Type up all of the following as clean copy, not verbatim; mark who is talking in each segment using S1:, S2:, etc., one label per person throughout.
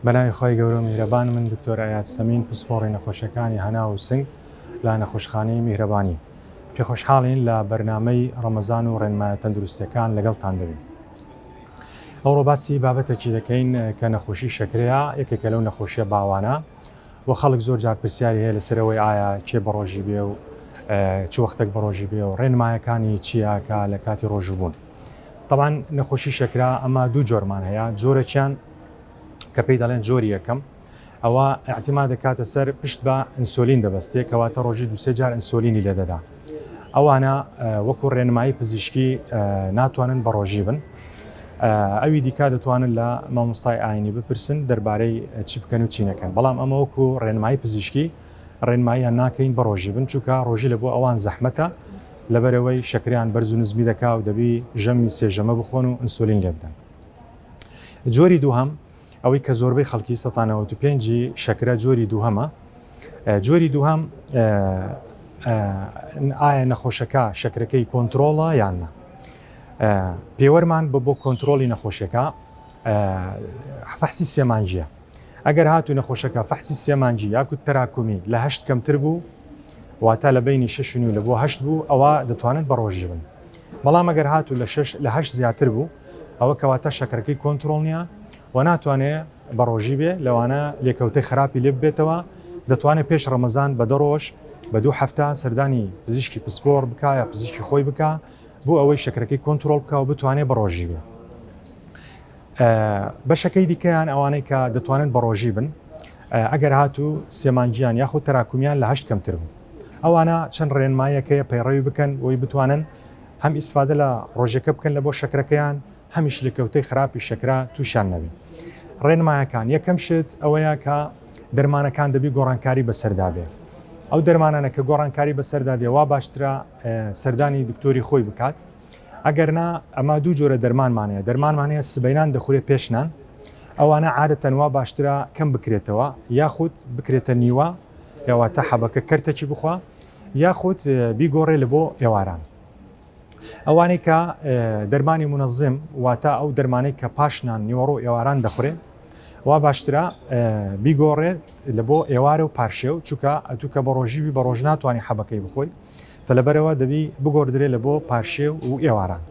S1: بەناوی خوای گەورە و میهرەبان من دکتۆر ئەیاد سەمین پسپۆڕی نەخۆشیەکانی هەناو و سنگ لە نەخۆشخانەی میهرەبانی پێخۆشحاڵین لە بەرنامەی ڕەمەزان و ڕێنمایە تەندروستیەکان لەگەڵتان دەبین. ئەوڕۆ باسی بابەتێکی دەکەین کە نەخۆشی شەکرەیە، یەکێکە لەو نەخۆشیە باوانە و خەڵک زۆر جار پرسیاری هەیە لەسەر ئەوەی ئایا کێ بەڕۆژی بێ و چ وەختێک بەڕۆژی بێ و ڕێنمایەکانی چییە کە لە کاتی ڕۆژووبوون. تەبعەن نەخۆشی شەکرە ئەمە دوو جۆرمان هەیە، جۆرەکیان کە پێی دەڵێن جۆری یەکەم ئەوە ئیعتیماد دەکاتە سەر پشت بە ئینسۆلین دەبەستێ کەواتە ڕۆژی دوسێ جار ئینسۆلینی لێ دەدا ئەوانە وەکو ڕێنمایی پزیشکی ناتوانن بە ڕۆژی بن ئەوی دیکە دەتوانن لە مامۆستای ئاینی بپرسن دەربارەی چی بکەن و چی نەکەن بەڵام ئەمە وەکو ڕێنمایی پزیشکی ڕێنماییان ناکەین بە ڕۆژی بن چونکە ڕۆژی لە بۆ ئەوان زەحمەتە لەبەرەوەی شەکریان بەرز و نزمی دەکا و دەبی ژەمی سێژەمە بخۆن و ئینسۆلین لێ بدەن جۆری دووهەم ئەوەی کە زۆربەی خەڵکی 95 ی شەکرە جۆری دووهەمە جۆری دووهەم ئایا نەخۆشەکە شەکرەکەی کۆنتترۆڵە یان نا پێوەرمان بە بۆ کۆنتترۆلی نەخۆشیەکە فەحسی سێمانجیە ئەگەر هاتوو نەخۆشەکە فەحسی سێمانجی یاکو تەراکومی لە هەشت کەمتر بوو واتە لە بینی شش و لە بۆ هەشت بوو ئەوە دەتوانن بە ڕۆژی بن بەڵام ئەگەر هاتوو لە شش لە هەشت زیاتر بوو ئەوە کەواتە شەکرەکەی کۆنترۆڵ نییە و ناتوانێ بەڕۆژی بێ، لەوانە لێکەوتەی خراپی لێ ببێتەوە، دەتوانێ پێش ڕەمەزان بە دە ڕۆژ، بە دوو هەفتە سەردانی پزیشکی پسپۆڕ بکا یا پزیشکی خۆی بکا بۆ ئەوەی شەکرەکەی کۆنترۆڵ بکا و بتوانێ بەڕۆژی بێ. بەشەکەی دیکەیان ئەوانەی کە دەتوانن بەڕۆژی بن ئەگەر هاتوو سێ مانگیان یاخود تەراکومیان لە هەشت کەمتر بوو ئەوانە چەند ڕێنمایەک هەیە پەیڕەوی بکەن بۆی بتوانن هەم ئیسفادە لە ڕۆژەکە بکەن لە بۆ شەکرەکەیان هەمیش لێکەوتەی خراپی شەکرە تووشیان نەبێ. ڕێنمایەکان، یەکەم شت ئەوەیە کە دەرمانەکان دەبی گۆڕانکاری بەسەردا بێ. ئەو دەرمانانە کە گۆڕانکاری بەسەردا دێ وا باشترە سەردانی دکتۆری خۆی بکات. ئەگەر نا ئەمە دوو جۆرە دەرمانمان هەیە، دەرمانمان هەیە سبەینان دەخورێ پێش نان، ئەوانە عادەتەن وا باشترە کەم بکرێتەوە یاخود بکرێتە نیوە یاواتە حەبەکە کەرتەکی بخوا یاخود بیگۆڕێ لە بۆ ئێواران. ئەوانەی کە دەرمانی منەزم واتە ئەو دەرمانەی کە پاش نان نیوەڕۆ ئێواران دەخورێ وا باشترە بیگۆڕێت لە بۆ ئێوارە و پارشێو چونکە ئەتوو کە بە ڕۆژی بی بە ڕۆژ ناتوانانی حەبەکەی بخۆی فلەبەرەوە دەبی بگۆردرێ لە بۆ پارشێو و ئێواران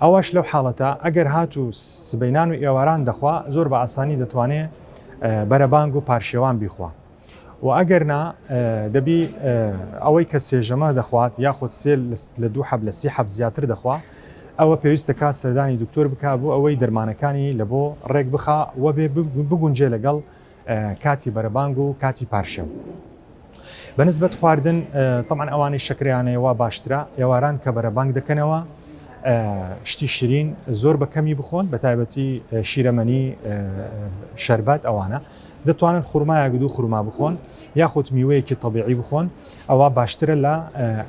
S1: ئەوەش لەو حاڵەتە ئەگەر هاتوو سبەینان و ئێواران دەخوا زۆر بە ئاسانی دەتوانێ بەرەبانگ و پارشێوان بیخوا. و ئەگەر نا دەبی ئەوەی کە سێ ژەمە دەخوات یاخود سێ لە دوو حەب لە سی حەب زیاتر دەخوا ئەوە پێویستە کا سەردانی دکتۆر بکا بۆ ئەوەی دەرمانەکانی لە بۆ ڕێک بخا و بێ بگونجێ لەگەڵ کاتی بەرەبانگ و کاتی پارشێو. بەنسبەت خواردن تەبعەن ئەوانەی شەکرەیان هەیە وا باشترە ئێواران کە بەرەبانگ دەکەنەوە شتی شیرین زۆر بە کەمی بخۆن بە تایبەتی شیرەمەنی شەربەت ئەوانە دەتوانن خورمایەک دوو خورما بخۆن یاخود میوەیەکی تەبیعی بخۆن ئەوە باشترە لە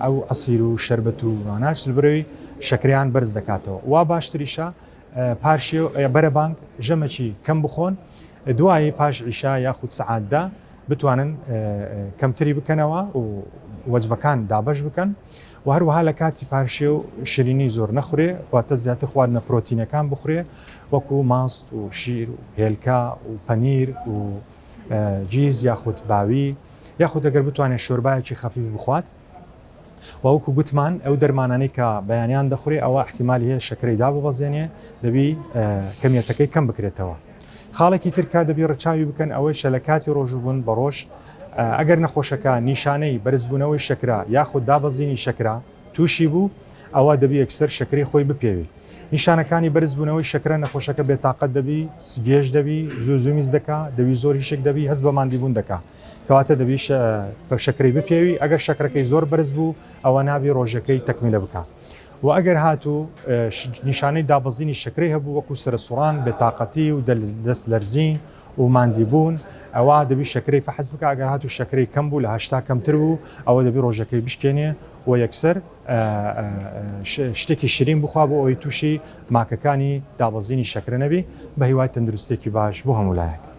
S1: ئەو عەسیر و شەربەت و واناش لەبەرەوەی شەکریان بەرز دەکاتەوە وا باشتریشە پارشێ بەرەبانگ ژەمەکی کەم بخۆن دوایی پاش عیشا یاخود سەعاتدا بتوانن کەمتری بکەنەوە و وەجبەکان دابەش بکەن و هەروەها لە کاتی پارشێو شیرینی زۆر نەخورێ واتە زیاتر خواردنە پرۆتینەکان بخورێ وەکو ماست و شیر و هێلکە و پەنیر و جیز یاخود باوی یاخود ئەگەر بتوانێت شۆربایەکی خەفیف بخوات و وەکو گوتمان ئەو دەرمانانەی کە بەیانیان دەخورێ ئەوە احتیمالی هەیە شەکرەی داببەزێنێ دەبی کەمیەتەکەی کەم بکرێتەوە. خاڵێکی تر کە دەبی ڕچاوی بکەن ئەوەیشە لە کاتی ڕۆژووبوون بە ڕۆژ ئەگەر نەخۆشەکە نیشانەی بەرزبوونەوەی شەکرە یاخود دابەزینی شەکرە تووشی بوو ئەوا دەبی یەکسەر شەکرەی خۆی بپێوی. نیشانەکانی بەرزبوونەوەی شەکرە نەخۆشەکە بێتاقەت دەبی، سگێژ دەبی، زوو زوو میز دەکا، دەبی زۆر هیشک دەبی، هەست بە ماندیبوون دەکا. کەواتە دەبی شەکرەی بپێوی، ئەگەر شەکرەکەی زۆر بەرز بوو ئەوە نابی ڕۆژەکەی تەکمیلە بکا. وە ئەگەر هاتوو نیشانەی دابەزینی شەکرەی هەبوو وەکو سەرسوڕان، بێتاقەتی و دەست لەرزین و ماندیبوون ئەوا دەبی شەکرەی فەحس بکا، ئەگەر هاتوو شەکرەی کەم بوو لە 80 کەمتر بوو ئەوە دەبی ڕۆژەکەی بشکێنێ و یەکسەر شتێکی شیرین بخوا بۆ ئەوەی تووشی ماکەکانی دابەزینی شەکرە نەبی، بەهیوای تەندروستیەکی باش بۆ هەموو لایەک.